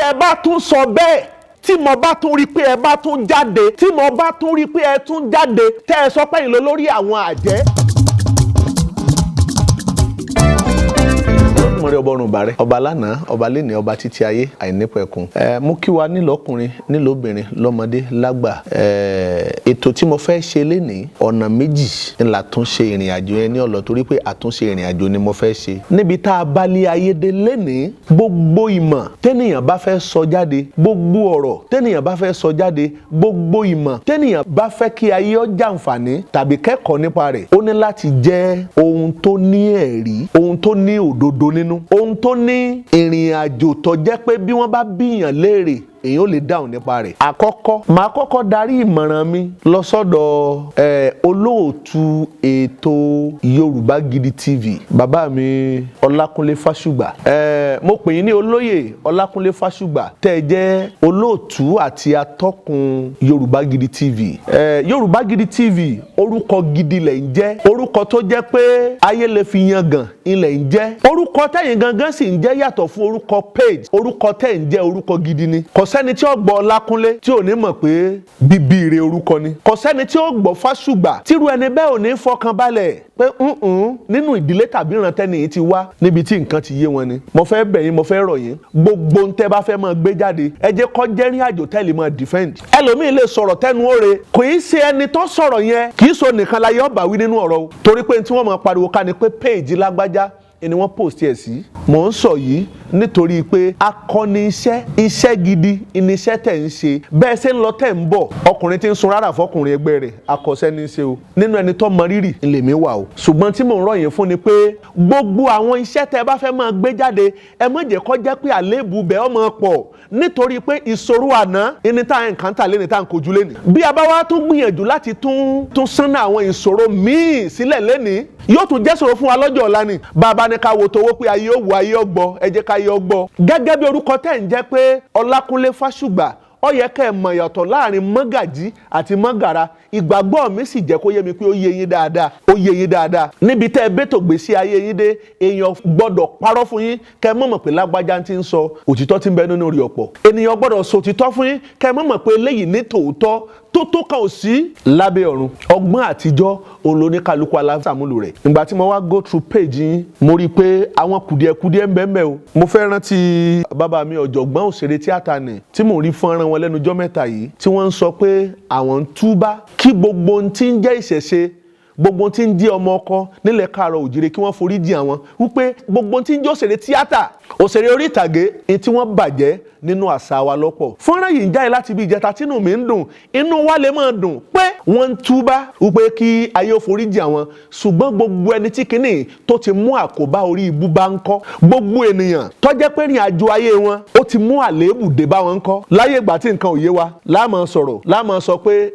Ẹ bá tún sọ bẹ́ẹ̀, tí mo bá tún rí pé ẹ bá tún jáde, tí mo bá tún rí pé ẹ tún jáde, tẹ́ ẹ sọ pé ìlò lórí àwọn àjẹ́. Mọ̀rẹ́ ọba ọ̀run bàrẹ́, ọba lánàá, ọba lẹ́nìí, ọba títí ayé àìnípẹ̀kun. Ẹ mú kí wa nílọ́kùnrin, nílòbìnrin, lọ́mọdé, lágbà. Ẹ ètò tí mo fẹ́ ṣe lénìí, ọ̀nà méjì ńlá tún ṣe ìrìn àjò yẹn ní ọ̀lọ́, torí pé àtúnṣe ìrìn àjò ni mo fẹ́ ṣe. Níbi tá a bá lé ayé dé lénìí, gbogbo ìmọ̀ tẹ́nìyàn bá fẹ́ sọ jáde, gbogbo ọ̀rọ̀ tẹ́nìyàn bá fẹ́ sọ jáde, gbogbo ìmọ̀ tẹ́nìyàn bá fẹ́ kí ayé ó jàǹfààní tàbí kẹ́kọ̀ọ́ nípa rẹ̀, ó ní láti jẹ́ ohun tó ní ẹ̀rí, ohun tó ní òdodo nínú, ohun tó ní ìrìn àjò tó jẹ́ pé bí wọ́n bá bíyàn léèrè, èyàn ò lè dáhùn nípa rẹ̀. Àkọ́kọ́, màá kọ́kọ́ darí ìmọ̀ràn mi lọ sọ́dọ̀ olóòtú ètò Yorùbá Gidi TV, bàbá mi Ọlákúnlé Fásùgbà. Mo pè yín ní olóyè Ọlákúnlé Fásùgbà, tẹ́ ẹ jẹ́ olóòtú àti atọ́kùn Yorùbá Gidi TV. Yorùbá Gidi TV, orúkọ gidi lẹ̀ ń jẹ́, orúkọ tó jẹ́ pé ayé lè fi yangàn ilẹ̀ ń jẹ́, orúkọ tẹ̀yìn gangan sì ń jẹ́ yàtọ̀ fún orúkọ page. Orúkọ tẹ̀ ń jẹ́ orúkọ gidi ni. Kò sẹ́ni tí ó gbọ́ Ọlákúnlé tí ò ní mọ̀ pé bíbí ire orúkọ ni. Kò sẹ́ni tí ó gbọ́ Fásùgbà tírú ẹni bẹ́ẹ̀ ò ní fọkàn balẹ̀ pé nínú ìdílé tàbí ìrántẹ́ni yìí ti wá, níbi tí nǹkan ti yé wọn ni. Mo fẹ́ bẹ̀ yín, mo fẹ́ rọ̀ yín, gbogbo ń tẹ́ bá fẹ́ máa gbé jáde, ẹ jẹ́ kó jẹ́ rìn àjò tẹ́lẹ̀ máa defend. Ẹlòmíín lè sọ̀rọ̀ tẹnu óre, kò í ṣe ẹni tó sọ̀rọ̀ yẹn, kì í so nìkan láyé ọ̀bà wí nínú ọ̀rọ̀ o, torí pé tí wọ́n máa pariwo ká ni pé page lágbájá ni wọ́n post ẹ̀ sí. Mò ń sọ yìí nítorí pé akọni iṣẹ́, iṣẹ́ gidi iníṣẹ́ tẹ̀ ń ṣe. Bẹ́ẹ̀ ṣe ń lọ tẹ̀ ń bọ̀, ọkùnrin tí ń sun rárá fọkùnrin ẹgbẹ́ rẹ̀, akọ̀ṣẹ́ ní í ṣe o. Nínú ẹni tó mọ rírì lèmi wà o. Ṣùgbọ́n tí mò ń rọ̀ yín fún ni pé gbogbo àwọn iṣẹ́ tẹ́ ẹ bá fẹ́ máa gbé jáde, ẹ má jẹ́ kó jẹ́ pé àléébù bẹ́ẹ̀ ọmọ pọ̀, nítorí pé ìṣòro àná ẹni tá à ń kàn tà lẹ́ni tá à ń kojú lẹ́ni. Bí a bá wá tún gbìyànjú láti tún sánà àwọn ìṣòro míì sílẹ̀ lẹ́ni, yóò tún jẹ́ ṣòro fún wa lọ́jọ́ ọ̀la ni. Bàbá ní ká wo towó pé ayé ó wo ayé ọgbọ́, ẹ jẹ́ ká ayé ọgbọ́. Gẹ́gẹ́ bí orúkọ tẹ̀ ń jẹ́ pé Ọlákúnlé Fásùgbà, ó yẹ kẹ́ ẹ mọ̀ ìyàtọ̀ láàrin mọ́gàjí àti mọ́gàrà. Ìgbàgbọ́ mi sì jẹ́ kó yé mi pé ó yé yín dáadáa, ó yé yín dáadáa. Níbi tẹ́ ẹ bẹ́tò gbèsè ayé yín dé, èèyàn gbọ́dọ̀ parọ́ fún yín kẹ́ ẹ mọ̀ mọ̀ pé lágbájá ti ń sọ òtítọ́ tí ń bẹ nínú rí ọ̀pọ̀. Ènìyàn gbọ́dọ̀ sọ òtítọ́ fún yín kẹ́ ẹ mọ̀ mọ̀ pé eléyìí ní tòótọ́ tó tó kan ò sí lábẹ́ ọ̀run. Ọgbọ́n àtijọ́ òun ló ní kálukú aláṣàmúlò rẹ̀. Ìgbà tí mo wá go through page yín, mo rí i pé àwọn kùdìẹ̀kudiẹ ń bẹ ń bẹ o. Mo fẹ́ rántí bàbá mi ọ̀jọ̀gbọ́n òṣèré tíátà nì tí mò ń rí fọ́nrán wọn lẹ́nu ọjọ́ mẹ́ta yìí, tí wọ́n ń sọ pé àwọn ń túbá kí gbogbo ohun tí ń jẹ́ ìṣẹ̀ṣe, gbogbo ohun tí ń jẹ́ ọmọ ọkọ nílẹ̀ káàárọ̀ òjìrè, kí wọ́n forí jì àwọn, wípé gbogbo ohun tí ń jẹ́ òṣèré tíátà, òṣèré orí ìtàgé ní tí wọ́n bàjẹ́ nínú àṣà wa lọ́pọ̀. Fọ́nrán yìí ń jáde láti ibi ìjẹta, tínú mi ń dùn, inú wa lè máa dùn pé wọ́n ń túbá wípé kí ayé ó forí jì àwọn. Ṣùgbọ́n gbogbo ẹni tí kìíní tó ti mú àkóbá orí ibú bá ń kọ́, gbogbo ènìyàn tó jẹ́ pé ìrìn àjò ayé wọn ó ti mú àléébù dé bá wọn ń kọ́. Láyé ìgbà tí nǹkan ò yé wa, láàmú sọ̀rọ̀, láàmú sọ pé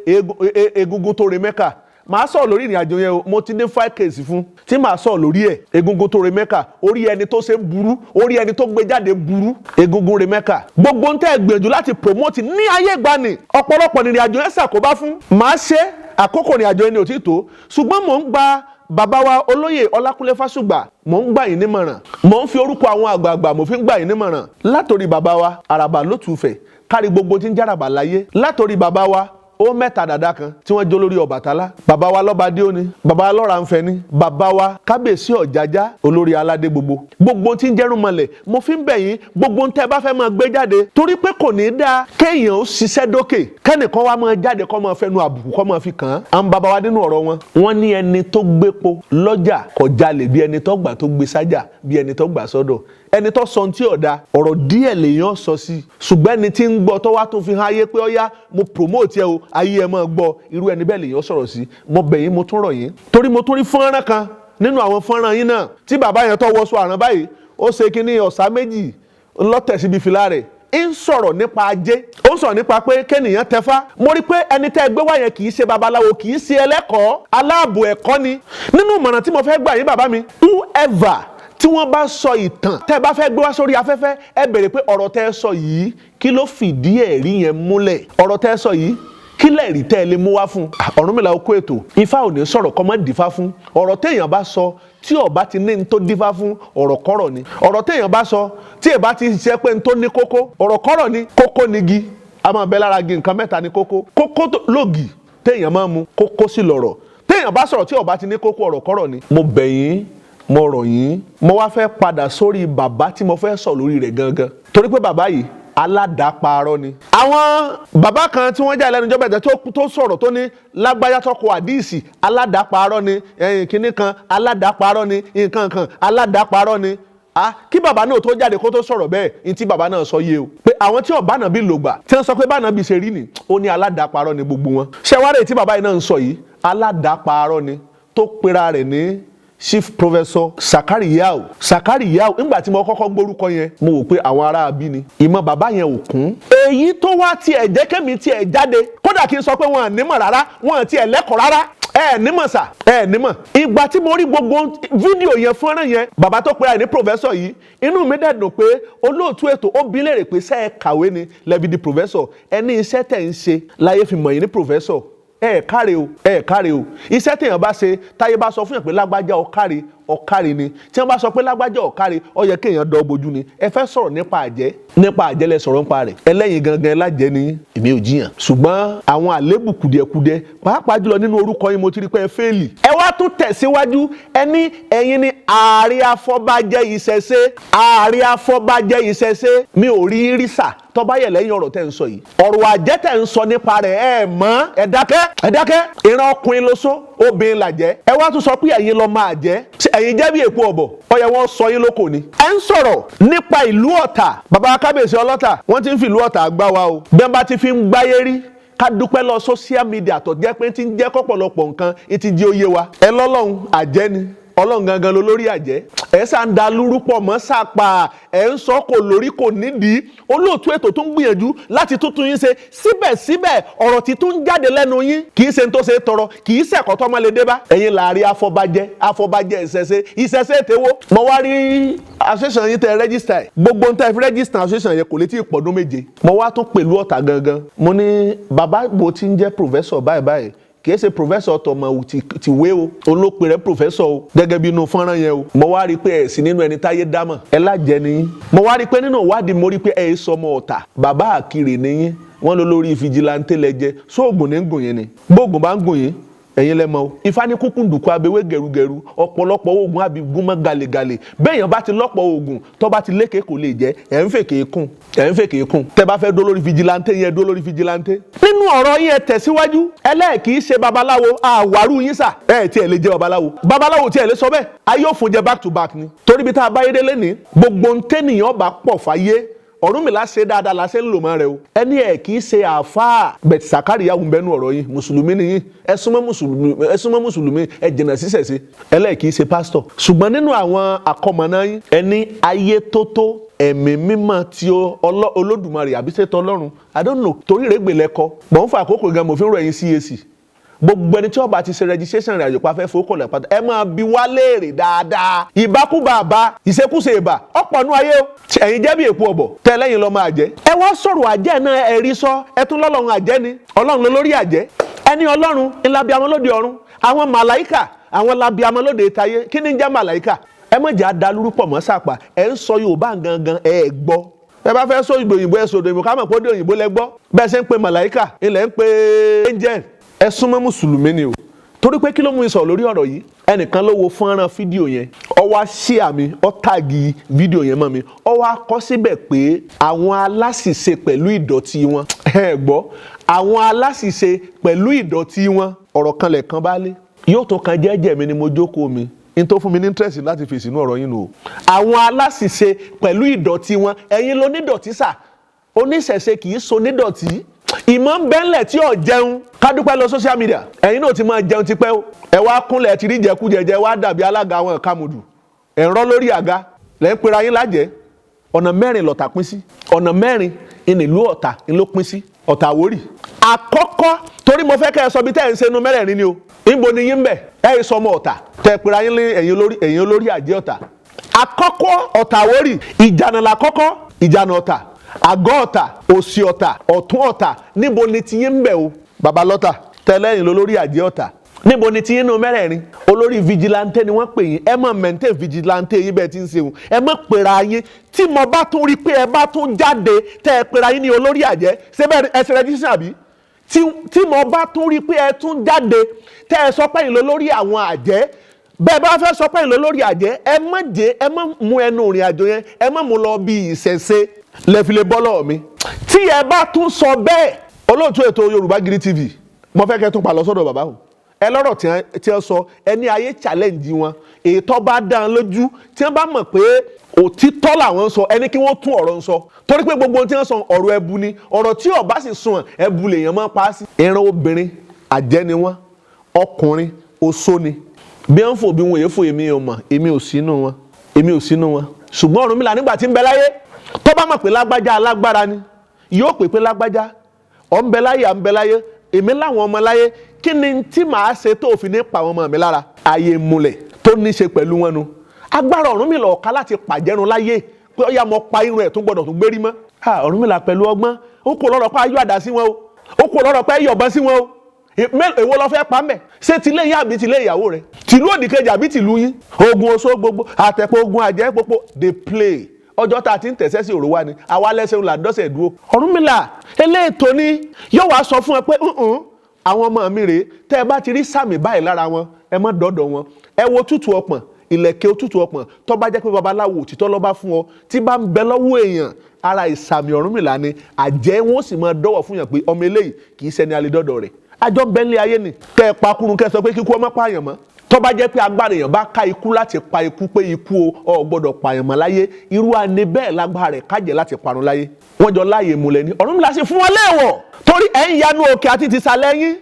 egungun tó re Mẹ́kà. Màá sọ̀rọ̀ lórí ìrìn àjò yẹn o. Mo ti ní five case fún tí màá sọ̀rọ̀ lórí ẹ̀. Egungun tó re Mẹ́kà, orí ẹni tó ṣe burú, orí ẹni tó gbé jáde burú. Egungun re Mẹ́kà, gbogbo ń tẹ́ ẹ gbìyànjú láti promote ní ayé ìgbani, ọ̀pọ̀lọpọ̀ ìrìn àjò yẹn ṣàkóbá fún. Màá ṣe àkókò ìrìn àjò yẹn ni ò tí tó. Ṣùgbọ́n mò ń gba bàbá wa olóyè Ọlákúnlé Fásùgbà, mò ń gbà yín nímọ̀ràn, mò ń fi orúkọ àwọn àgbààgbà, mò fi ń gbà yín nímọ̀ràn, látòrí bàbá wa Àràbà Lótùfẹ̀, kárí gbogbo tí ń járàbà láyé, látòrí bàbá wa ó mẹ́ta dàda kan tí wọ́n jó lórí Ọbàtálá, bàbá wa lọ́ba díóni, bàbá wa lọ́ra nfẹ̀ ni, bàbá wa kábíyèsí Ọ̀jájá, olórí aládé gbogbo, gbogbo tí ń jẹ́rùn mọ́lẹ̀. Mo fi ń bẹ̀ yín, gbogbo tẹ́ ẹ bá fẹ́ máa gbé jáde, torí pé kò ní í dáa kéèyàn ó ṣiṣẹ́ dókè, kẹ́nìkan wá máa jáde kó máa fẹnu àbùkù kó máa fi kàn án. Àwọn bàbá wa nínú ọ̀rọ̀ wọn, wọ́n ní ẹni tó gbépo lọ́jà kò jalè bí ẹni tó gbà tó gbé sájà, bí ẹni tó gbà sọ́dọ̀. Ẹni tó sọ tí ọ̀dà ọ̀rọ̀ díẹ̀ lèèyàn sọ sí, ṣùgbọ́n ẹni tí ń gbọ́ tó wá tó fi hàn ayé pé ọ́yá, mo promote ẹ o, ayé ẹ máa gbọ́, irú ẹni bẹ́ẹ̀ lèèyàn sọ̀rọ̀ sí. Mo bẹ̀ yín, mo tún rọ̀ yín, torí mo tún rí fọ́nrán kan nínú àwọn fọ́nrán yín náà tí bàbá yẹn tó wọṣọ àrán báyìí, ó ṣe kínní ọ̀sá méjì ńlọ́tẹ̀ síbi fìlà rẹ̀, ń sọ̀rọ̀ nípa ajé, ó ń sọ̀rọ̀ nípa pé kẹ́nìyàn tẹfá. Mo rí pé ẹni tẹ́ ẹ gbé wá yẹn kì í ṣe babaláwo, kì í ṣe ẹlẹ́kọ̀ọ́, aláàbò ẹ̀kọ́ ni. Nínú ìmọ̀ràn tí mo fẹ́ gbà yín, bàbá mi, whoever tí wọ́n bá sọ ìtàn tẹ́ ẹ bá fẹ́ gbé wá sórí afẹ́fẹ́, ẹ bèrè pé ọ̀rọ̀ tẹ́ ẹ sọ yìí, kí ló fìdí ẹ̀rí yẹn múlẹ̀? Ọ̀rọ̀ tẹ́ ẹ sọ yìí, kí lẹ́rìí tẹ́ ẹ lè mú wá fún? Ọ̀rúnmìlà, okó ètò Ifá ò ní sọ̀rọ̀ kọ́ mọ́ dìfá fún ọ̀rọ̀ téèyàn bá sọ. Tí ó bá ti ní ní tó dífá fún, ọ̀rọ̀kọ́rọ̀ ni. Ọ̀rọ̀ téèyàn bá sọ tí ì bá ti ṣe pé ní tó ní kókó, ọ̀rọ̀kọ́rọ̀ ni. Kókó nigi a máa bẹ lára gi. Nǹkan mẹ́ta ni kókó. Kókó lògì téèyàn máa mu, kókó sì lọ̀rọ̀. Téèyàn bá sọ̀rọ̀ tí ó bá ti ní kókó, ọ̀rọ̀kọ́rọ̀ ni. Mo bẹ̀ yín, mo rọ̀ yín. Mo wá fẹ́ padà sórí bàbá tí mo fẹ́ sọ lórí rẹ̀ gangan, torí pé bàbá yìí, aládàáparọ́ ni. Àwọn bàbá kan tí wọ́n já lẹ́nu jọ́bẹ̀tẹ̀ tó sọ̀rọ̀ tó ní lágbájá tó kọ àdíìsì, aládàáparọ́ ni. Ẹ̀yìn kínní kan, aládàáparọ́ ni. Nǹkan kan, aládàáparọ́ ni. Ah, kí bàbá náà tó jáde kó tó sọ̀rọ̀ bẹ́ẹ̀, ní tí bàbá náà sọ yé o, pé àwọn tí ọ̀bá náà bí lògbà tí wọ́n sọ pé báná bí ṣe rí ni, ó ní aládàáparọ́ ni gbogbo wọn. Ṣé wàá rè tí bàbá yìí náà ń sọ yìí, aládàáparọ́ ni, tó pera rẹ̀ ní Chief Professor Sakariyau. Sakariyau, nígbà tí mo kọ́kọ́ gbórúkọ yẹn, mo wò pé àwọn ará abí ni. Ìmọ̀ bàbá yẹn ò kún. Èyí tó wá tiẹ̀ jẹ́ kémi tiẹ̀ jáde, kódà kí n sọ pé wọn ò nímọ̀ rárá, wọn ò tiẹ̀ lẹ́kọ̀ọ́ rárá. Ẹ nímọ̀ sà, ẹ nímọ̀. Ìgbà tí mo rí gbogbo fídíò yẹn, fọ́nrán yẹn, bàbá tó pera ẹ̀ ní professor yìí, inú mi dẹ̀ dùn pé olóòtú ètò ó bi léèrè pé ṣé ẹ kàwé ni lẹ́bi di professor? Ẹ ní iṣẹ́ tẹ̀ ń ṣe láyé fi mọ̀ yín ní professor. Ẹ káre o, ẹ káre o. Iṣẹ́ téèyàn bá ṣe, táyé bá sọ fún yàn pé lágbájá ọ̀káre, ọ̀káre ni. Tí wọ́n bá sọ pé lágbájá ọ̀káre, ó yẹ kéèyàn dọ́ bojú ni. Ẹ fẹ́ sọ̀rọ̀ nípa àjẹ́, nípa àjẹ́ lẹ sọ̀rọ̀ nípa rẹ̀. Ẹlẹ́yin gangan lájẹ́ ni, èmi ò jiyàn. Ṣùgbọ́n àwọn àlébù, kùdìẹ̀kudiẹ, pàápàá jùlọ nínú orúkọ yín, mo ti rí pé ẹ fail. Ẹ wá tún tẹ̀síwájú, ẹ ní ẹ̀yin ni ààrẹ afọbajẹ ìṣẹ̀ṣe. Ààrẹ afọbajẹ ìṣẹ̀ṣe, mi ò rí rí sà. Tọ́ba yẹ̀ lẹ́yìn ọ̀rọ̀ tẹ́ ń sọ yìí, ọ̀rọ̀ àjẹ́ tẹ́ ń sọ nípa rẹ̀, ẹ mọ̀, ẹ dákẹ́, ẹ dákẹ́. Ìran ọkùnrin ló sọ, obìnrin làjẹ́. Ẹ wá tún sọ pé ẹ̀yin lọ máa jẹ́. Ẹ̀yin jẹ́ bí èpo ọ̀bọ̀, ó yẹ wọ́n sọ yín lóko ni. Ẹ ń sọ̀rọ̀ nípa ìlú Ọ̀tà. Bàbá kábíyèsí ọlọ́tà, wọ́n ti ń fi ìlú Ọ̀tà gbá wa o. Bí wọ́n bá ti fi ń gbáyé rí, ká dúpẹ́ lọ social media tó jẹ́ pé ti ń jẹ́ kọ́pọ̀lọpọ̀ nǹkan ti di oyé wa. Ẹ lọ́lọ́run àjẹ́ ni, Ọlọ́run gangan ló lórí àjẹ́. Ẹ sá ń da lúrúpọ̀ mọ́ sàpà, ẹ ń sọ kò lórí kò nídìí. Olóòtú ètò tó ń gbìyànjú láti tuntun yín ṣe, síbẹ̀síbẹ̀ ọ̀rọ̀ tí tún ń jáde lẹ́nu yín kì í ṣe tó ṣe tọrọ, kì í ṣẹ̀kọ́ tó máa lè dé bá. Ẹ̀yin láàrin afọbajẹ, afọbajẹ ìṣẹ̀ṣe, ìṣẹ̀ṣe tèwó. Mo wá rí association yín tẹ register ẹ̀. Gbogbo ń tẹ́ fi register association yẹn kò lè tí ì pọ̀dún 7. Mo wá tún pẹ̀lú Ọ̀tà gangan, mo ní bàbá bó ti ń jẹ́ professor báyìí báyìí, kìí ṣe professor tọmọ tìwé o, olópe rẹ professor o, gẹ́gẹ́ bí inú fọ́nrán yẹn o. Mo wá rí i pé ẹ̀ sí nínú ẹni táyé dámọ̀, ẹ lájẹ ni yín. Mo wá rí i pé nínú ìwádìí, mo rí i pé ẹ̀ sọmọ Ọ̀tà. Bàbá àkìrè ni yín. Wọ́n lọ lórí vigilante lẹ́jẹ́ sóògùn ní gùn yín ni. Gbóògùn bá ń gùn yín, ẹ̀yin lẹ́mọ̀ o. Ifá ní kúkú ndùkú abewé gẹrugẹru, ọ̀pọ̀lọpọ̀ oògùn abigun mọ́ galegale. Bẹ́ẹ̀yàn bá ti lọ́pọ̀ oògùn, tó bá ti lékè kò lè jẹ́. Ẹ̀ ń fèkè kún, ẹ̀ ń fèkè kún. Tẹ́ bá fẹ́ dó lórí vigilante yẹn, dó lórí vigilante. Nínú ọ̀rọ̀ yín, ẹ tẹ̀síwájú, ẹlẹ́ẹ̀kì í ṣe babaláwo. Àwárú yín sà, ẹ tiẹ̀ lè jẹ́ babaláwo. Babaláwo tiẹ̀ lè sọ bẹ́ẹ̀, ayé òfun jẹ back to back ni. Torí bí tá a bá yé délé ní gbogbo ntẹ́nìyàn bá pọ̀ fáyé, Ọ̀rúnmìlà ṣe dáadáa la ṣe ń lò mọ́ rẹ o. Ẹni ẹ̀ kì í ṣe àáfàá bẹ̀tì. Sàkárìyà ń bẹnu ọ̀rọ̀ yín, mùsùlùmí ni yín. Ẹ súnmọ́ mùsùlùmí, ẹ súnmọ́ mùsùlùmí, ẹ jìnnà sísẹ̀sí. Ẹlẹ́ẹ̀ kì í ṣe pásítọ̀. Ṣùgbọ́n nínú àwọn àkọmọ̀nà yín, ẹni ayé tó tó ẹ̀mí mímọ́ tí Olódùmarè àbí ṣètò Ọlọ́run, I don't know, torí ìrẹ́gbẹ̀lẹ́kọ mọ̀ ń fa àkókò gan. Mo fi ń rọ ẹ̀yin CAC, gbogbo ẹni tí ó bá ti ṣe registration rẹ̀, àyòpá fẹ́ fowókọ̀lẹ̀ pátá, ẹ máa bi wá léèrè dáadáa. Ìbákúbà àbá, ìṣekúṣe ìbà ọ̀pọ̀ nú ayé o. Ẹ̀yin jẹ́ bí èpo ọ̀bọ̀ tẹ́ lẹ́yìn lọ́ máa jẹ́. Ẹ wá sọ̀rọ̀ àjẹ́ náà, ẹ rí sọ, ẹ tún lọ́lọ́run àjẹ́ ni. Ọlọ́run ló lórí àjẹ́. Ẹni Ọlọ́run ńlá bí amọ́ lóde ọ̀run, àwọn màláìkà, àwọn labi amọ́ lóde tayé. Kí ni ń jẹ́ màláìkà? Ẹ má jẹ́ adalúrú pọ̀ mọ́ sàpà. Ẹ ń sọ Yorùbá gangan, ẹ gbọ́. Ẹ bá fẹ́ sọ òyìnbó, ẹ sọ òyìnbó, ká mọ̀ pé ó dé òyìnbó lẹ gbọ́. Bẹ́ẹ̀ ṣe ń pe màláìkà, ilẹ̀ ń pe angel. Ẹ súnmọ́ mùsùlùmí ni o. Torí pé kí ló mú ìsọ̀ lórí ọ̀rọ̀ yìí? Ẹnìkan ló wo fọ́nrán fídíò yẹn, ó wá share mi, ó tag fídíò yẹn mọ́ mi, ó wá kọ síbẹ̀ pé àwọn aláṣìṣe pẹ̀lú ìdọ̀tí wọn. Ẹ gbọ́, àwọn aláṣìṣe pẹ̀lú ìdọ̀tí wọn. Ọ̀rọ̀ kan lẹ̀kan bá lé yóò tó kan jẹ́jẹ́ mi ni mo jókòó mi n tó fún mi ní interest láti fèsì inú ọ̀rọ̀ yín nù o. Àwọn aláṣìṣe pẹ̀lú ìdọ̀tí wọn, ẹ̀yin ló nídọ̀tí sà. Oníṣẹ̀ṣe kì í so nídọ̀tí. Ìmọ̀ ń bẹ́ńlẹ̀ tí ò jẹun. Ká dúpẹ́ lọ social media, ẹ̀yin náà ti máa jẹun tipẹ́ o. Ẹ wá kúnlẹ̀, ti rí jẹkújẹjẹ, wá dàbí alága àwọn ìkàmùdù, ẹ̀ ń rọ́ lórí àga lẹ́ ń pera yín lájẹ́. Ọ̀nà mẹ́rin lọ̀tà pín sí. Ọ̀nà mẹ́rin ìlú Ọ̀tà ló pín sí. Ọ̀tà Àwórì àkọ́kọ́, torí mo fẹ́ kẹ́ ẹ sọ bí tẹ́ ẹ ń ṣe inú mẹ́rẹ̀ẹ̀rin ni o. Níbo ni yín bẹ̀? Ẹ ẹ sọmọ Ọ̀tà tẹ́ ẹ pera yín ní ẹ̀yin olórí, ẹ̀yin olórí àjẹ́ Ọ̀tà àkọ́kọ́. Ọ̀tà Àwórì, Ìjànà làkọ́kọ́, Ìjànà Ọ̀tà, Àgọ́ Ọ̀tà, Òsì Ọ̀tà, Ọ̀tún Ọ̀tà. Níbo ni ti yín ń bẹ̀ o, bàbá lọ́tà tẹ́lẹ̀yìn lólórí àjẹ́ Ọ̀tà? Níbo ni tí inú mẹ́rẹ̀ẹ̀rin? Olórí vigilante ni wọ́n pè yín. Ẹ má maintain vigilante yín bẹ́ẹ̀ tí ń ṣeun. Ẹ má pera yín. Tí mo bá tún rí pé ẹ bá tún jáde tẹ́ ẹ pera yín ní olórí àjẹ́, ṣé bẹ́ẹ̀ ẹ ṣe registration àbí? Tí mo bá tún rí pé ẹ tún jáde tẹ́ ẹ sọ pé yín lólórí àwọn àjẹ́, bẹ́ẹ̀ bá fẹ́ sọ pé yín lólórí àjẹ́, ẹ má jẹ́, ẹ má mú ẹnu ìrìn àjò yẹn, ẹ má mú lọ bí ìṣẹ̀ṣe lẹ́fìlẹ̀ bọ́lọ̀ mi. Tí ẹ bá tún sọ bẹ́ẹ̀, olóòtú ètò Yorùbá Gidi TV, mo fẹ́ kẹ́ tún pa lọ sọ́dọ̀ bàbá o. Ẹ lọ́rọ̀ tí wọ́n sọ, ẹ ní ayé challenge wọn. Ètò bá dán lójú, tí wọ́n bá mọ̀ pé òtítọ́ làwọn ń sọ, ẹni kí wọ́n tún ọ̀rọ̀ ń sọ, torí pé gbogbo ohun tí wọ́n sọ, ọ̀rọ̀ ẹbu ni. Ọ̀rọ̀ tí ó bá sì sùn, ẹbu lèèyàn máa pa á sí. Ìran obìnrin, àjẹ́ ni wọ́n. Ọkùnrin, oṣó ni. Bí wọ́n fò bí wọn èé fò, èmi ò mọ̀, èmi ò sínú wọn, èmi ò sínú wọn. Ṣùgbọ́n Ọ̀rúnmìlà, nígbà tí ń bẹ láyé, tó bá mọ̀ pé lágbájá alágbára ni, yóò pè pé lágbájá, ọ̀ ń bẹ láyé, à ń bẹ láyé, èmi láwọn ọmọ láyé, kí ni tí màá ṣe tó fi ní pa àwọn ọmọ mi lára? Ayé múlẹ̀ tó ní ṣe pẹ̀lú wọn nu. Agbára Ọ̀rúnmìlà ọ̀ka láti pàjẹ́run láyé pé ọ̀yà mọ̀ pa irun ẹ̀ tó gbọ́dọ̀ tó gbérí mọ́. Ọ̀rúnmìlà pẹ̀lú ọgbọ́n, ó kò lọ́rọ̀ pé ayọ́ àdá sí wọn o, ó kò lọ́rọ̀ pé ayọ̀ ọ̀bọ̀n sí wọn o. Èwo ló fẹ́ pa mẹ́? Ṣé tilé yín àbí tilé ìyàwó rẹ̀, tìlú òdìkejì àbí tìlú yín? Ogun oṣó gbogbo àtẹ̀pọ̀, ogun àjẹ́ gbogbo dey play. Ọjọ́ tá a ti ń tẹ̀sẹ̀ sí òrò wa ni àwa lẹ́sẹ̀ ńlá dọ́sẹ̀ dúró. Ọ̀rúnmìlà eléètò ni yóò wá sọ fún ẹ pé àwọn ọmọ mi rèé, tẹ́ ẹ bá ti rí sàmì báyìí lára wọn, ẹ má dọ́dọ̀ wọn. Ẹ wo tútù ọpọ̀n, ìlẹ̀kẹ̀ òtútù ọpọ̀n, tó bá jẹ́ pé babaláwo òtítọ́ ló bá fún ọ, tí bá ń bẹ lọ́wọ́ èèyàn, ara ìsàmì Ọ̀rúnmìlà ni. Àjẹ́ wọn sì máa dọ́wọ̀ fún yàn pé ọmọ eléyìí kì í ṣẹni alẹ́ dọ́dọ̀ rẹ̀. Àjọ bẹ́ńlẹ̀ ayé ni kẹ́ ẹ pakúrun, kẹ́ ẹ sọ pé kíkú ọmọ pààyàn mọ́. Tó bá jẹ́ pé agbára èèyàn bá ká ikú láti pa ikú pé ikú o, ò gbọ́dọ̀ pààyàn mọ́ láyé, irú àní bẹ́ẹ̀ lágbára rẹ̀ kájẹ́ láti parun láyé. Wọ́n jọ láàyè múlẹ̀ ni. Ọ̀rúnmìlà sì fún wọn léèwọ̀, torí ẹ̀ ń yanu òkè àti tìsàlẹ̀ yín.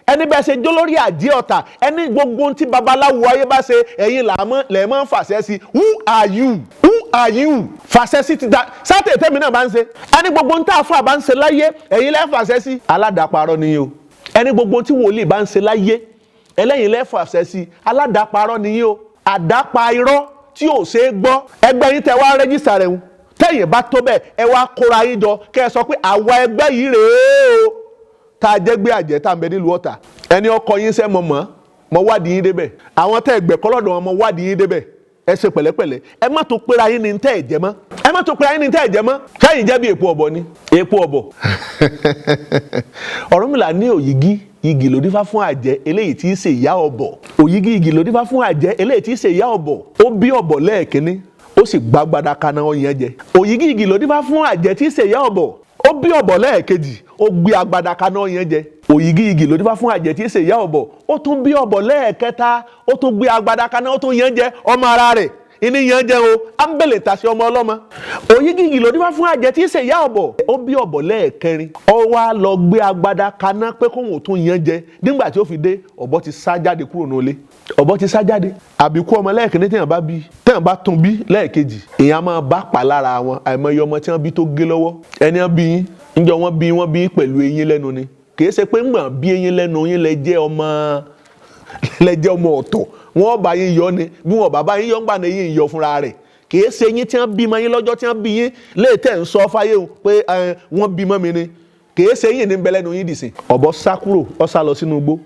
Ẹni bẹ́ẹ̀ ṣe jó lórí àjẹ́ ọ̀tà, ẹni gbogbo ohun tí babaláwo ayé bá ṣe, ẹ̀yin lẹ́ẹ̀mọ́ ń fàṣẹ sí. Who are you? Who are you? Fàṣẹ sí ti da sátẹ̀ tẹ́mi náà bá ń ṣe. Ẹni gbogbo ohun tá a fún àbá ń ṣe láyé, ẹ̀yin lẹ́ fàṣẹ sí. Aládàparọ́ ni o. Ẹni gbogbo ohun tí wòlíì bá ń ṣe láyé, ẹlẹ́yin lẹ́ fàṣẹ sí. Aládàparọ́ ni yín o, àdápa irọ́ tí ò ṣe é gbọ́. Ẹgbẹ́ yín tẹ wá register rẹ̀ ń tẹ̀yìn bá tó bẹ́ẹ̀, ẹ wá kóra yín jọ kẹ́ ẹ sọ pé àwa ẹgbẹ́ yìí rèé o, tá a jẹ́ gbé àjẹ́ tá a ń bẹ nílùú Ọ̀tà. Ẹni ọkọ yín sẹ́ mọ̀ mọ́ mọ́ wádìí yín débẹ̀. Àwọn tẹ́ ẹgbẹ́ kọ́lọ́dọ̀ wọn, mọ́ wádìí yín débẹ̀. Ẹ ṣe pẹ̀lẹ́pẹ̀lẹ́. Ẹ má tó pera yín ní tẹ́ ẹ̀ jẹ́ mọ́. Ẹ má tó pera yín ní tẹ́ ẹ̀ jẹ́ mọ́. Kẹ́yìn jẹ́ bí èpo ọ̀bọ ni èpo ọ̀bọ. Ọ̀rúnmìlà ní òyìgí igi ló dífá fún àjẹ́ eléyìí tí í ṣe ìyá ọ̀bọ. Òyìgí igi ló dífá fún àjẹ́ eléyìí tí í ṣe ìyá ọ̀bọ. Ó bí ọ̀bọ lẹ́ẹ̀kínní, ó sì gbàgbádá kaná ọyàn jẹ. Òyìgí igi ló dífá fún àjẹ́ tí í ṣe ìyá ọ̀bọ. Ó bí ọ̀bọ lẹ́ẹ̀kejì, ó gbé agbada kaná ọyàn jẹ. Òyìgí igi ló dífá fún àjẹ́ tí í ṣe ìyá ọ̀bọ. Ó tún bí ọ̀bọ lẹ́ẹ̀kẹta, ó tún gbé agbada kaná, ó tún yàn jẹ. Ọmọ ara rẹ̀ ìní yàn jẹ o, ámbẹ̀lẹ̀ tàṣẹ ọmọ ọlọ́mọ. Òyìgí igi ló dífá fún àjẹ́ tí í ṣe ìyá ọ̀bọ. Ó bí ọ̀bọ lẹ́ẹ̀kẹrin, ó wá lọ gbé agbada kaná pé kóhun ò tún yàn jẹ. Nígbà tí ó fi dé, ọ̀bọ ti sá jáde kúrò nílé. Ọ̀bọ ti sá jáde. Àbíkú ọmọ lẹ́ẹ̀kínní téèyàn bá bí, téèyàn bá tún bí lẹ́ẹ̀kejì, èèyàn máa bá pa lára wọn. Àìmọye ọmọ tí wọ́n bí tó gé lọ́wọ́. Ẹni wọ́n bí yín níjọ́ wọ́n bí, wọ́n bí pẹ̀lú eyín lẹ́nu ni. Kì í ṣe pé ńgbọ̀n bí eyín lẹ́nu yín lẹ jẹ́ ọmọ, lẹ jẹ́ ọmọ ọ̀tọ̀. Wọ́n bá yín yọ ni. Bí wọ́n bá bá yín yọ, ńgbà ní yín yọ fúnra rẹ̀. Kì í ṣe yín tí wọ́n bímọ yín lọ́jọ́ tí wọ́n bí yín léè tẹ̀ ń sọ fáyé o pé wọ́n bímọ mi ni. Kì í ṣe yín ní bẹ lẹ́nu yín dìsìn. Ọ̀bọ sá kúrò, ó sá lọ sínú igbó.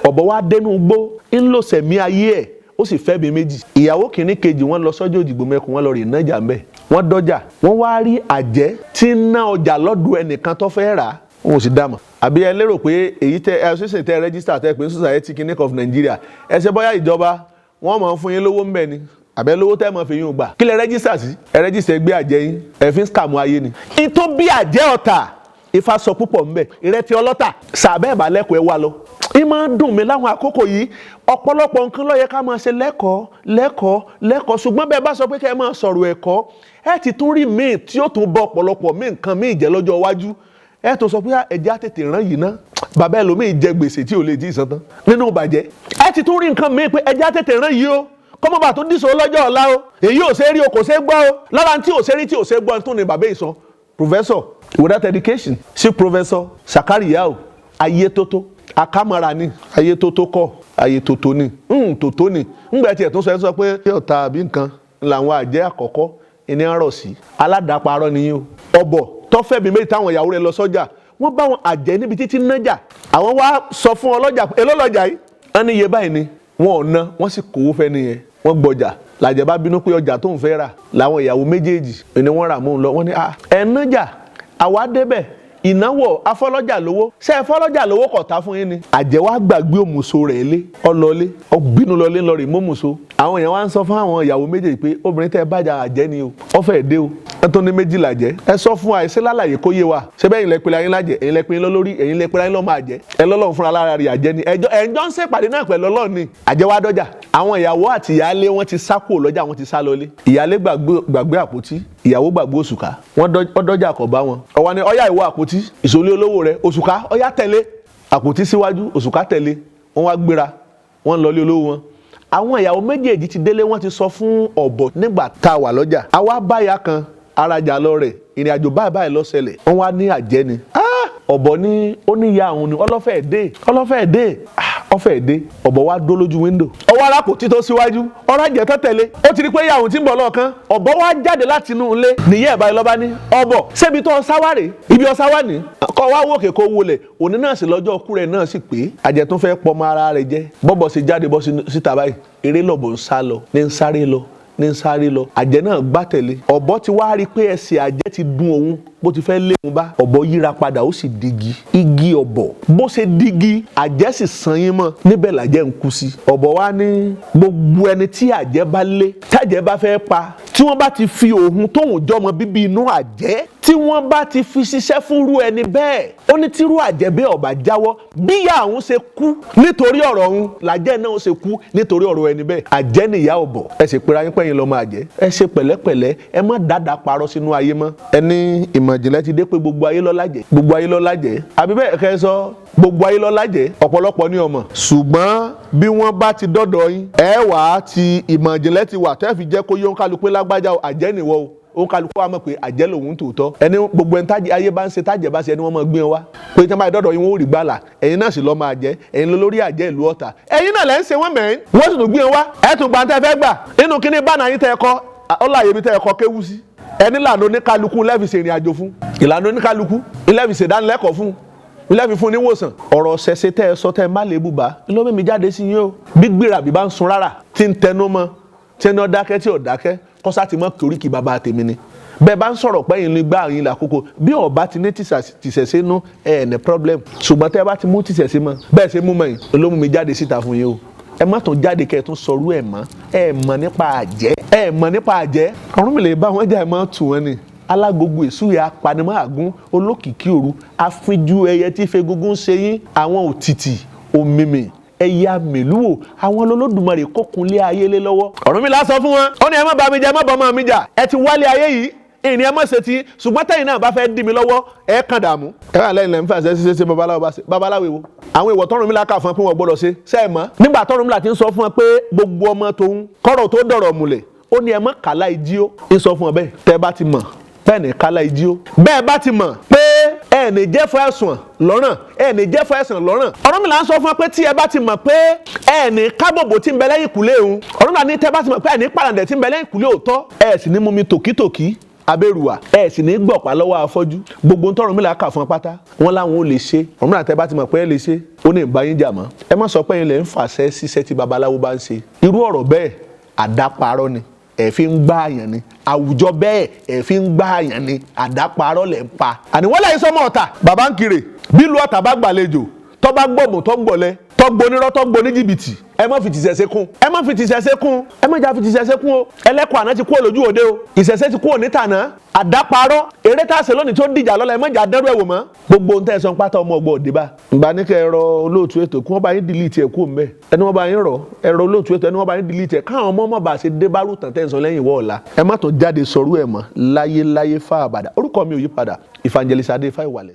Ọ̀bọ wá dénú igbó, ń lò sẹ̀mí ayé ẹ̀, ó sì fẹ́ bí méjì. Ìyàwó kìíní, kejì, wọ́n lọ sọ́jọ́ Òjìgbò mẹ́kun, wọ́n lọ rè nájà ńbẹ̀. Wọ́n dọ́jà, wọ́n wá rí àjẹ́ tí ń ná ọjà lọ́dọ̀ ẹnìkan tó fẹ́ rà á, wọn ò sì dá mọ̀. Àbí ẹ lérò pé èyí tẹ ẹ ṣẹ̀ṣẹ̀ tẹ register, tẹ pé Society Clinic of Nigeria, ẹ ṣe bóyá ìjọba wọ́n máa ń fún yín lówó ńbẹ ni, àbẹ lówó tẹ́ mọ̀ fi yín gbà? Kí lẹ register sí? Ẹ register ẹgbẹ́ àjẹ́ yín, ẹ fi ń scam ayé ni. Ìtò bí àjẹ́ Ọ̀tà, Ifá sọ púpọ̀ ńbẹ. Ìrètí ọlọ́tà sàbẹ́ ìbá lẹ́kọ̀ọ́, ẹ wá lọ. Ì máa ń dùn mí láwọn àkókò yìí. Ọ̀pọ̀lọpọ̀ nǹkan ló yẹ ká máa ṣe lẹ́kọ̀ọ́, lẹ́kọ̀ọ́, lẹ́kọ̀ọ́, ṣùgbọ́n bẹ́ẹ̀ bá sọ pé kẹ́ ẹ máa sọ̀rọ̀ ẹ̀kọ́, ẹ ti tún rí míì tí ó tún bọ ọ̀pọ̀lọpọ̀ míì, nǹkan míì jẹ́ lọ́jọ́ iwájú. Ẹ tó sọ pé ẹ̀jẹ̀ á tètè rán yìí ná. Bàbá ẹlòmíì jẹ gbèsè tí ò lè tí ì san tán nínú ìbàjẹ́. Ẹ ti tún rí nǹkan míì pé ẹ̀jẹ̀ á tètè rán yìí o, kọ́mọ́bà tó dìṣó lọ́jọ́ ọ̀la o. Èyí ò ṣe é rí o, kò ṣe é gbọ́ o. Lára tí ò ṣe rí, tí ò ṣe é gbọ́ tó ní bàbá ìsọ. Professor without education sí, Professor Sakariyao Ayétótó akámọ́ra ni. Ayétótó kọ́, Ayétótó ni, tòtó ni. Ńgbà tí ẹ̀ tó sọ, ẹ sọ pé ọ̀tá àbí nǹkan làwọn àjẹ́ àkọ́kọ́ ìní ń rọ̀ sí. Aládàáparọ́ ni yín o. Ọ̀bọ̀ tọ́fẹ̀mí méjì táwọn ìyàwó rẹ̀ lọ sọ́jà, wọ́n bá wọn àjẹ́ níbi títí nájà. Àwọn wá sọ fún ọlọ́jà, èló lọ́jà yìí? Wọ́n ní iye báyìí ni wọn ò ná, wọ́n sì kówó fẹ́ nìyẹn, wọ́n gbọ́jà. Làjẹ́ bá bínú pé ọjà tó ń fẹ́ rà làwọn ìyàwó méjèèjì ni wọ́n rà mọ́ òun lọ. Wọ́n ní ẹ̀ nájà àwa débẹ̀ ìnáwó afọlọ́jà lówó, ṣé ẹ fọlọ́jà lówó kọ̀ tá fún yín ni. Àjẹ́ wa gbàgbé òmùso rẹ̀ lé ọlọ́lé ọgbínú lọlé ńlọrọ̀ ìmọ̀mùso. Àwọn èèyàn wa ń sọ fún àwọn ìyàwó méjèèjì pé obìnrin tẹ́ ẹ bájà àjẹ́ ni o, ọ̀fẹ́ dé o, ẹ tó ní méjì làjẹ́. Ẹ sọ fún àìsí lálàyé kó yé wa, ṣé bẹ́ẹ̀ ilẹ̀ pẹ̀lẹ́ ayé lájẹ́, ẹ̀yin lẹ pẹ̀lẹ́ lórí, ẹ̀yin lẹ pẹ̀lẹ́ ayé lọ́mọ àjẹ́, ẹ lọ́lọ́run fúnra lára rẹ̀ àjẹ́ ni. Ẹjọ́ ẹ̀jọ́ ń ṣèpàdé náà pẹ̀lú Ọlọ́run ni. Àjẹ́ wa dọ́jà, àwọn ìyàwó àti ìyáálé wọn ti sá kúrò lọ́jà, wọn ti sá lọlé. Ìyáálé gbàgbé àpótí, ìyàwó gbàgbé òṣùká, wọ́n dọ́jà kọ̀ bá wọn. Ọwọ́ ni ọyá ìwọ àpótí ìṣòlé olówó rẹ̀, òṣùká ọyá tẹ̀lé àpótí síwájú, òṣùká tẹ̀lé, wọ́n wá gbéra, wọ́n lọlé olówó wọn. Àwọn ìyàwó méjèèjì ti délé, wọ́n ti sọ fún ọ̀bọ̀ nígbà tá a wà lọ́jà. Àwa báyà kan arajà lọ rẹ̀, ìrìn àjò báyìí báyìí ló ṣẹlẹ̀, wọ́n wá ní àjẹ́ ni. Ọ̀bọ̀ ní ó ní ìyá òun ni ọlọ́fẹ́ dé, ọlọ́fẹ́ dé, ọfẹ́ dé. Ọ̀bọ̀ wa dó lójú wíńdò, ọwọ́ arákò títọ́ síwájú, ọ̀rọ̀ àjẹ́ tó tẹ̀lé, ó ti rí pé ìyá òun ti ń bọ̀ lọ́ọ̀kan. Ọ̀bọ̀ wa jáde láti inú ilé nìyẹn ẹ̀bá ìlọ́ba ní ọ̀bọ̀ ṣébi tó ọ̀sáwárè ibi ọ̀sáwá ní kọ́ wá wòkè kó wọlé òní náà sì lọ́jọ́ ọkú rẹ̀ náà sì pé àjẹ́ tó fẹ́ pọmọ ara rẹ̀ jẹ́. Bọ́bọ̀ sì jáde bọ́ síta báyìí, eré lọ̀bọ̀ ń sá lọ ní ń sáré lọ ní ń sáré lọ, àjẹ́ náà gbá tẹ̀lé. Ọ̀bọ ti wá rí i pé ẹsẹ̀ àjẹ́ ti dùn òun, bó ti fẹ́ lé òun bá ọ̀bọ yíra padà, ó sì digi igi ọ̀bọ. Bó ṣe digi, àjẹ́ sì san yín mọ́ níbẹ̀ làjẹ́ ń kú sí. Ọ̀bọ wa ní gbogbo ẹni tí àjẹ́ bá lé, tájẹ́ bá fẹ́ pa, tí wọ́n bá ti fi òun tóun jọmọ bíbí inú àjẹ́, tí wọ́n bá ti fi ṣiṣẹ́ fúnrú ẹni bẹ́ẹ̀, ó ní tírú àjẹ́ bẹ́ẹ̀ ọ̀bà jáwọ́, bíyà òun ṣe kú nítorí ọ̀rọ̀ òun làjẹ́ náà ṣe kú nítorí ọ̀rọ̀ ẹni bẹ́ẹ̀. Àjẹ́ nìyá ọ̀bọ. Ẹ sì pera yín pẹ́yìn lọ́mọ àjẹ́. Ẹ ṣe pẹ̀lẹ́pẹ̀lẹ́, ẹ má dáadáa parọ́ sínú ayé mọ́. Ẹni ìmọ̀ ìjìnlẹ̀ ti dé pé gbogbo ayé ló lájẹ́, gbogbo ayé ló lájẹ́, àbí bẹ́ẹ̀ kẹ́ sọ gbogbo ayé ló lájẹ́, ọ̀pọ̀lọpọ̀ ní ọmọ. Ṣùgbọ́n bí wọ́n bá ti dọ́dọ̀ yín, ẹ wà á ti ìmọ̀ ìjìnlẹ̀ ti wà tẹ́ fi jẹ́ kó yó ń kálukú lágbájá àjẹ́ nìwọ o, ó ń kálukú wa mọ̀ pé àjẹ́ lòun tòótọ́. Ẹni gbogbo ẹni tájẹ ayé bá ń ṣe tájẹ bá ṣe ẹni wọ́n máa gbé wọn wá pé tí wọ́n bá dọ́dọ̀ yín wọ́n ò rí gbàlà, ẹ̀yin náà sì lọ́ máa jẹ́, ẹ̀yin lórí àjẹ́ ìlú Ọ̀tà, ẹ̀yin náà lẹ́ ń ṣe wọ́n mẹ́rin, wọ́n sì tún gbé wọn wá. Ẹ̀ tún gbà tẹ́ fẹ́ gbà nínú kíní bánà yín tẹ́ ẹ kọ́ ọláyé mi tẹ́ ẹ kọ́ kéwú sí. Ẹni lànà oníkálukú lẹ́fi ṣe ìrìn àjò fún, ìlànà oníkálukú lẹ́fi ṣe ìdánilẹ́kọ̀ọ́ fún, lẹ́fi fún níwòsàn. Ọ̀rọ̀ ṣẹṣẹ tẹ́ ẹ sọ tẹ́ ẹ má lè bùbá ló mímí jáde sí yín o. Gbígbéra bí bá ń sun rárá tí ń tẹnu mọ́, tí ẹni ọ̀dákẹ́ tí ọ̀dákẹ́ kọ́sá ti mọ́ koríki bàbá tèmi ni. Bẹ́ẹ̀ bá ń sọ̀rọ̀ pẹ́yìn ní gbá yín lákòókò bí ọba ti ní tìṣẹ̀ṣẹ̀ nú ẹ̀ ní problem. Ṣùgbọ́n tẹ́ ẹ bá ti mú tìṣẹ̀ṣẹ̀ mọ́ bẹ́ẹ̀ ṣe mú mọ́ yín ló mú mi jáde síta fún yín o. Ẹ má tún jáde kẹ́ ẹ tún sọrú ẹ̀ mọ́. Ẹ mọ̀ nípa àjẹ́, ẹ mọ̀ nípa àjẹ́. Ọ̀rúnmìlà bá wọn jà, ẹ mọ́ tù wọ́n ni. Alágogo èsúyà apanimọ́ àgún olókìkí òru afínjú ẹyẹ tí fegungun ṣe yín, àwọn òtìtì òmìmì ẹyẹ àmìlúwò àwọn Olódùmarè kókunlé ayé lé lọ́wọ́. Ọ̀rúnmìlà sọ fún wọn, ó ní ẹ má bá mi jà, ẹ má bá ọmọ mi jà, ẹ ti wálé ayé yìí ìní ẹ má ṣe ti, ṣùgbọ́n tẹ̀yin náà bá fẹ́ dí mi lọ́wọ́ ẹ kàn dààmú. Ẹ wà lẹ́yìn lẹ́yìn fàṣẹ ṣiṣẹ́ ṣe babaláwo bá ṣe babaláwo èwo. Àwọn ìwọ̀ tọ́rùnmìlà kà fún ẹ pé wọ́n gbọ́dọ̀ ṣe ṣe é mọ́. Nígbà tọ́rùnmìlà ti ń sọ fún ẹ pé gbogbo ọmọ tòun kọ́rọ̀ tó dọ̀rọ̀ múlẹ̀, ó ní ẹ mọ́ kàlá ìjí ó ń sọ fún ẹ bẹ́ẹ̀. Tẹ́ bá ti mọ̀ bẹ́ẹ̀ ní kálá ìjí ó, bẹ́ẹ̀ bá ti mọ̀ pé ẹ ní jẹ́ fún ẹ̀sùn lọ́rùn, ẹ ní jẹ́ fún ẹ̀sùn lọ́rùn. Ọ̀rúnmìlà ń sọ fún ẹ pé tí ẹ bá ti mọ̀ pé ẹ ní kábòbò tí ń bẹ lẹ́yìn ìkúlé òun, Ọ̀rúnmìlà ní tẹ́ bá ti mọ̀ pé ẹ ní pàràǹdẹ̀ tí ń bẹ lẹ́yìn ìkúlé òótọ́, ẹ sì ní mú mi tòkítòkí abẹ́rùwà, ẹ sì ní gbọ̀pá lọ́wọ́ afọ́jú. Gbogbo tọ́rùnmìlà kà fún pátá wọn láwọn ò lè ṣe. Ọ̀rúnmìlà tẹ́ bá ti mọ̀ pé ẹ lè ṣe, ó ní ìbá yín jà mọ́. Ẹ má sọ pé ẹ̀yin lẹ ń fàṣẹ ṣiṣẹ́ tí babaláwo bá ń ṣe. Irú ọ̀rọ̀ bẹ́ẹ̀ àdáparọ́ ni, ẹ fi ń gbá àyàn ni. Àwùjọ bẹ́ẹ̀ ẹ fi ń gbá àyàn ni, àdáparọ́ lẹ̀ ń pa. Àní wọ́n lẹ́yìn sọmọ Ọ̀tà bàbá ń kiri bílù Ọ̀tà bá gbàlejò tọ́ bá gbọ̀bùn tọ́ gbọ̀lẹ́ tọ́ gbonírọ́ tọ́ gboni jìbìtì, ẹ má fi tìṣẹ̀ṣe kún, ẹ má fi tìṣẹ̀ṣe kún, ẹ má jà fi tìṣẹ̀ṣe kún o. Ẹlẹ́kọ̀ọ́ àná ti kúrò lójú òde o, ìṣẹ̀ṣe ti kúrò níta náà. Àdáparọ́ eré tá a ṣe lónìí tó dìjà lọ́la, ẹ má jà dẹ́rù ẹ̀wò mọ́. Gbogbo ohun tẹ́ ẹ sọ pátá ọmọ ọgbọ́n òde bá. Ìgbà ní kẹ́ ẹ rọ olóòtú ètò kí wọ́n bá yín dìlítì ẹ̀ kú mbẹ́. Ẹni wọ́n bá yín rọ ẹ rọ olóòtú ètò, ẹni wọ́n bá yín dìlítì ẹ̀ káwọn ọmọ ọmọ bá ṣe dé bárù tàn tẹ́ ẹ sọ lẹ́yìn ìwọ ọ̀la. Ẹ má tún jáde sọrú ẹ̀ mọ́ láyé láyé fáàbàdà. Orúkọ mi ò yí padà, Evangelist Adé Fáìwálẹ̀.